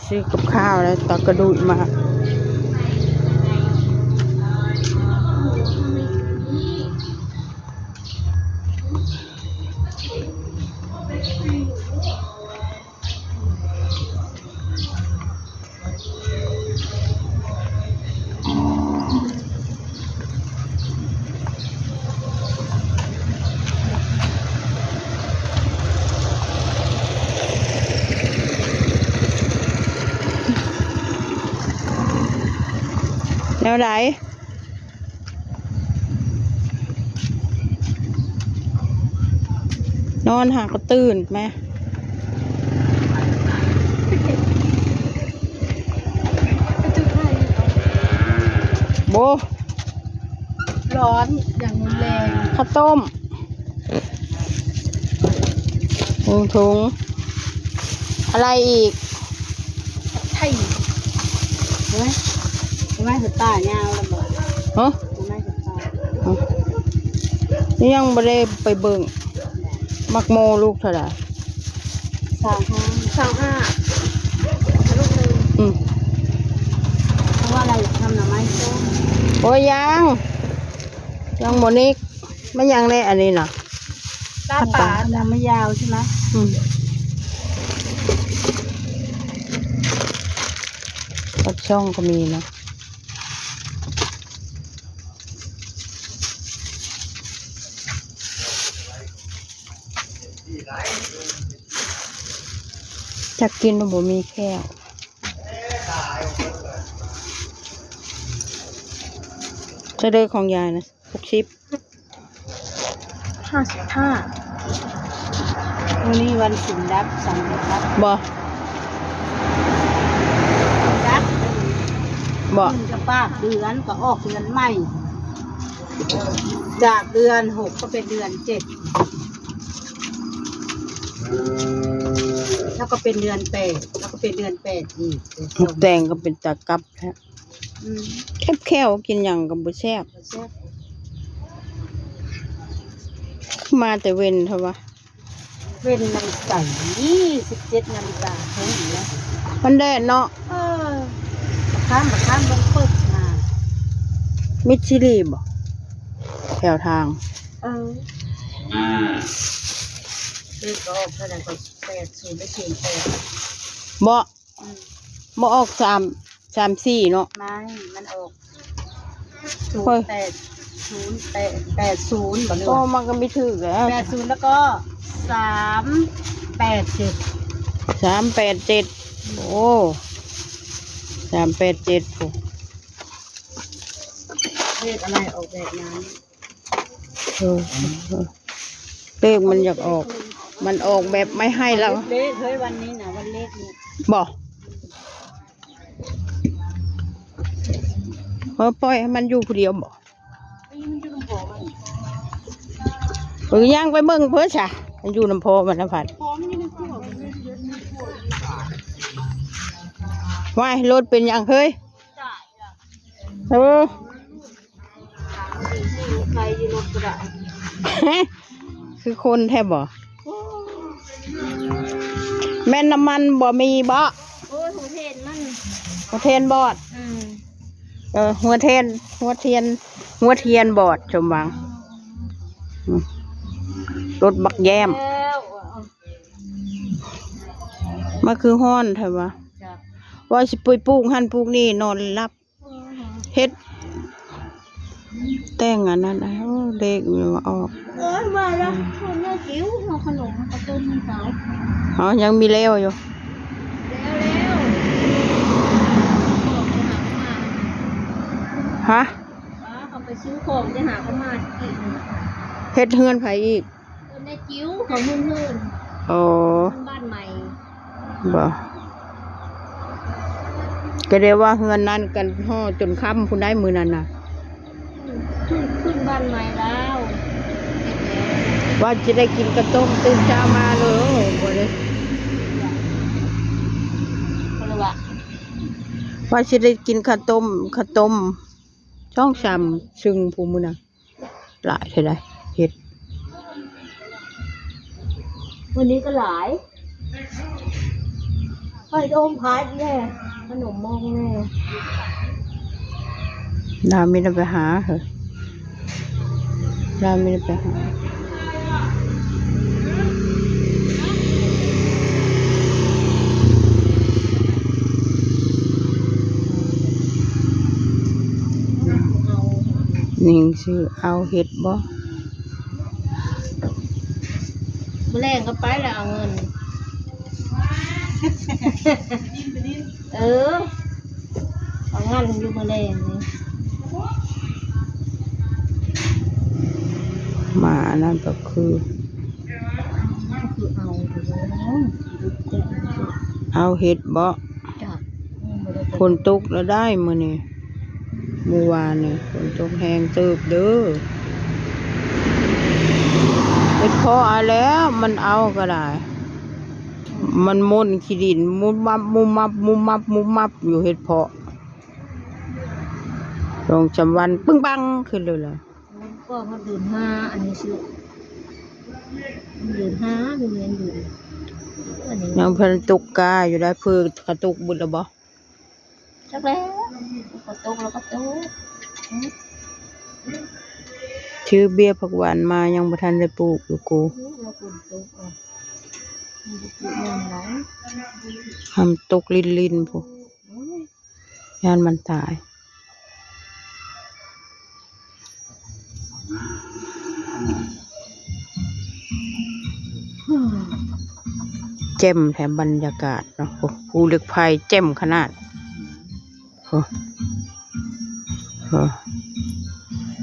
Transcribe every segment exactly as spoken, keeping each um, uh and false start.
ซื้อกับข้าวแล้ว ตากระดูกมา แนวใด นอนหาก็ตื่นแม่ โบ ร้อนอย่างรุนแรง ข้าวต้ม หนึ่งถุง อะไรอีก ไข่ เห็นไหม เห็นไหม สตาร์ยาวแล้วบอก ฮะ เห็นไหม สตาร์ ฮะ นี่ยังบ่ได้ไปเบิ่ง มักโมลูกเท่าไหร่ สองห้า สองห้า ลูกหนึ่ง อืม เพราะว่าเราอยากทำหน่อไม้ส้ม โอ้ย ยัง ยังบ่นิก ไม่ยังเลยอันนี้น่ะ ลาบปลา ยังไม่ยาวใช่ไหม อืม ปลาช่องก็มีนะ จักกินบ่มีแข้ว เท่าใดของยายนะ หกสิบ ห้าสิบห้า มื้อนี้วันศีลรับ สำเร็จรับ บ่ รับ บ่ เพิ่นก็ปากเดือนก็ออกเดือนใหม่ จากเดือนหกก็เป็นเดือนเจ็ด แล้วก็เป็นเดือนแปด แล้วก็เป็นเดือนแปดอีก แต่งก็เป็นตากลับแท้ อืม แคบแควกินหยังก็บ่แซ่บ บ่แซ่บ มาแต่เว็นเถาะวะ เว็นในใส่ ยี่สิบเจ็ดนาฬิกาเท่านั้นแหละ มันแดดเนาะ เออ บักข้าม บักข้ามมันเปิดมา มิดซิลีบ่ แถวทาง เออ เลขก็ออกเท่าไหร่ก็ แปดศูนย์ หรือ ศูนย์แปด บ่ อืม บ่ออก สาม สามสี่ เนาะ ไม่ มันออก เฮ้ย ศูนย์แปด ศูนย์แปด แปดศูนย์ บ่ หรือ โอ้ ว่า มันก็ไม่ถูกแล้ว แปดศูนย์ แล้วก็ สามแปดเจ็ด สามแปดเจ็ด โอ้ สามแปดเจ็ด โอ้ เลขอะไรออกแบบนั้น เออ เออ เลขมันอยากออก มันออกแบบไม่ให้เรา เลข เฮ้ย วันนี้นะ วันเลขนี่ บ่ เออ ปล่อยให้มันอยู่ผู้เดียวบ่ เออ ย่างไปเบิ่งเพิ่นซะ มันอยู่นำพ่อมันนะพัด ว้าย รถเป็นหยังเฮ้ย เออ ใครอยู่รถก็ได้ คือคนแท้บ่ แม่นน้ำมันบ่มีบ่ โอ้ย หัวเทนมัน หัวเทนบอด อืม เออ หัวเทน หัวเทียน หัวเทียนบอด สมหวัง อืม รถบักแย้ม แล้ว มาคือฮ้อนแท้วะ จ้ะ ว่าสิไปปลูกหั่นปลูกนี่ นอนหลับ เฮ็ด แต่งอันนั้นนะ โอ้ เลขมันมาออก เอ้ย มาแล้ว คนหน้าจิ๋ว เอาขนมมาต้มให้เขา อ๋อ ยังมีแล้วอยู่ แล้ว แล้ว ฮะ ป้าเขาไปซื้อของ จะหาเขามากิน เฮ็ดเฮือนไผอีก คนหน้าจิ๋ว เขาเฮือนเฮือน อ๋อ บ้านใหม่ บ่ ก็ได้ว่าเฮือนนั้นกันฮ้อจนค่ำพุ้นได้มื้อนั้นน่ะ ขึ้น ขึ้นบ้านใหม่แล้ว ว่าสิได้กินข้าวต้ม ตื่นเช้ามาเลย โอ้ บ่ได้ คนละวะ ว่าสิได้กินข้าวต้ม ข้าวต้ม ช่องสามซึ่งผู้มื้อน่ะ หลายเท่าใด เฮ็ด วันนี้ก็หลาย ไปโดมขายแน่ขนมมองแน่ ดาวมีแต่ไปหาเหอะ ดาวมีแต่ไปหา นิ่งซื้อเอาเห็ดบ่ มื้อแลงก็ไปแล้วเอาเงิน เออ เอาเงินอยู่มื้อแลงนี่ มาอันนั้นก็คือ คือเอาอยู่แล้ว เอาเห็ดบ่ จ้ะ อืม บ่ได้ ฝนตกแล้วได้มื้อนี้ มื้อวานนี่ฝนตกแฮงเติบเด้อ เห็ดเพาะเอาแล้ว มันเอาก็ได้ มันม่นขี้ดิน มุบมับ มุบมับ มุบมับ มุบมับ อยู่เห็ดเพาะ สองสามวัน ปึ้งปัง ขึ้นเลยล่ะ ก็มันเดือนห้า อันนี้ซื้อ เดือนห้า เดือนเดือน อันนี้ ยังเพิ่นตกกาอยู่ได้ เพิ่นกระตุกบุญแล้วบ่ จักแล้ว ก็ตกแล้วก็ตก อืม ซื้อเบียร์ผักหวานมายังบ่ทันได้ปลูกอยู่กู อืม แล้วฝนตกอ่ะ มันจะปลูกยามไหน ทำตกลินๆ พุ้น อืม ย่านมันตาย แจ่มแถมบรรยากาศเนาะ โอ้ ภูเหล็กไฟแจ่มขนาด โอ้ โอ้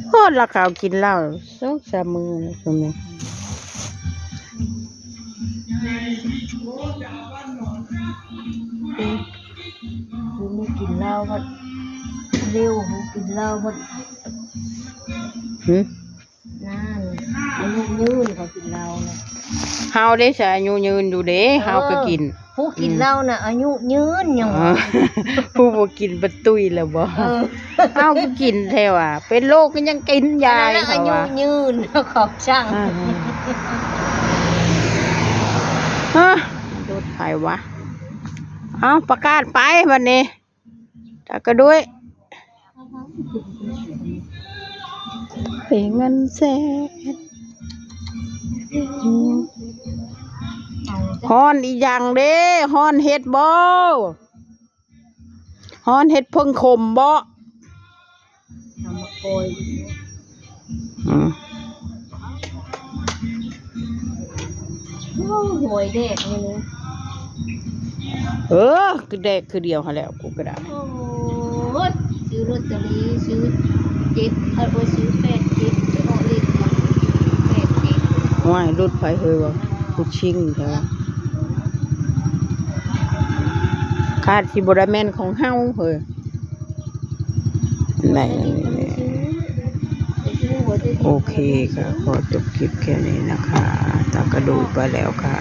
โอ้ ละเขากินเหล้าสองสามมื้อแล้วช่วงนี้ กูบ่กินเหล้าก็เร็ว กูกินเหล้าก็ หึ นั่น อายุยืนเขากินเหล้าน่ะ เฮาได้ซะอายุยืนอยู่เด้ เออ เฮาก็กิน ผู้กินเหล้าน่ะ อายุยืนยัง เออ ผู้บ่กินบ่ตุ้ยแล้วบ่ เออ เฮาก็กินแท้ว่ะ เป็นโรคก็ยังกินยา อันนั้นน่ะ เขาว่า อายุยืน เขาช่าง อ่า ฮะ รถไผวะ เอาประกาศไปบัดนี้ ตากระดุย เป็นเงินแสน ฮ้อนอีหยังเด้ ฮ้อนเห็ดบ่ ฮ้อนเห็ดเผิงขมบ่ เอามาโกย อืม โอ้ หวยแดกมื้อนี้ เออ คือแดกคือเดียวหั้นแหล้ว กูก็ได้ โอ้ย ซื้อลอตเตอรี่ ซื้อเจ็ด เอ้ย บ่ซื้อแปดเจ็ด ไปออกเลขแปดเจ็ด ว้าย รถไผเฮ้ยวะ กูชิงแท้วะ คาดสิบ่ได้แม่นของเฮาเฮ้ย ไหน โอเคค่ะ ขอจบคลิปแค่นี้นะคะ ตากระดูกไปแล้วค่ะ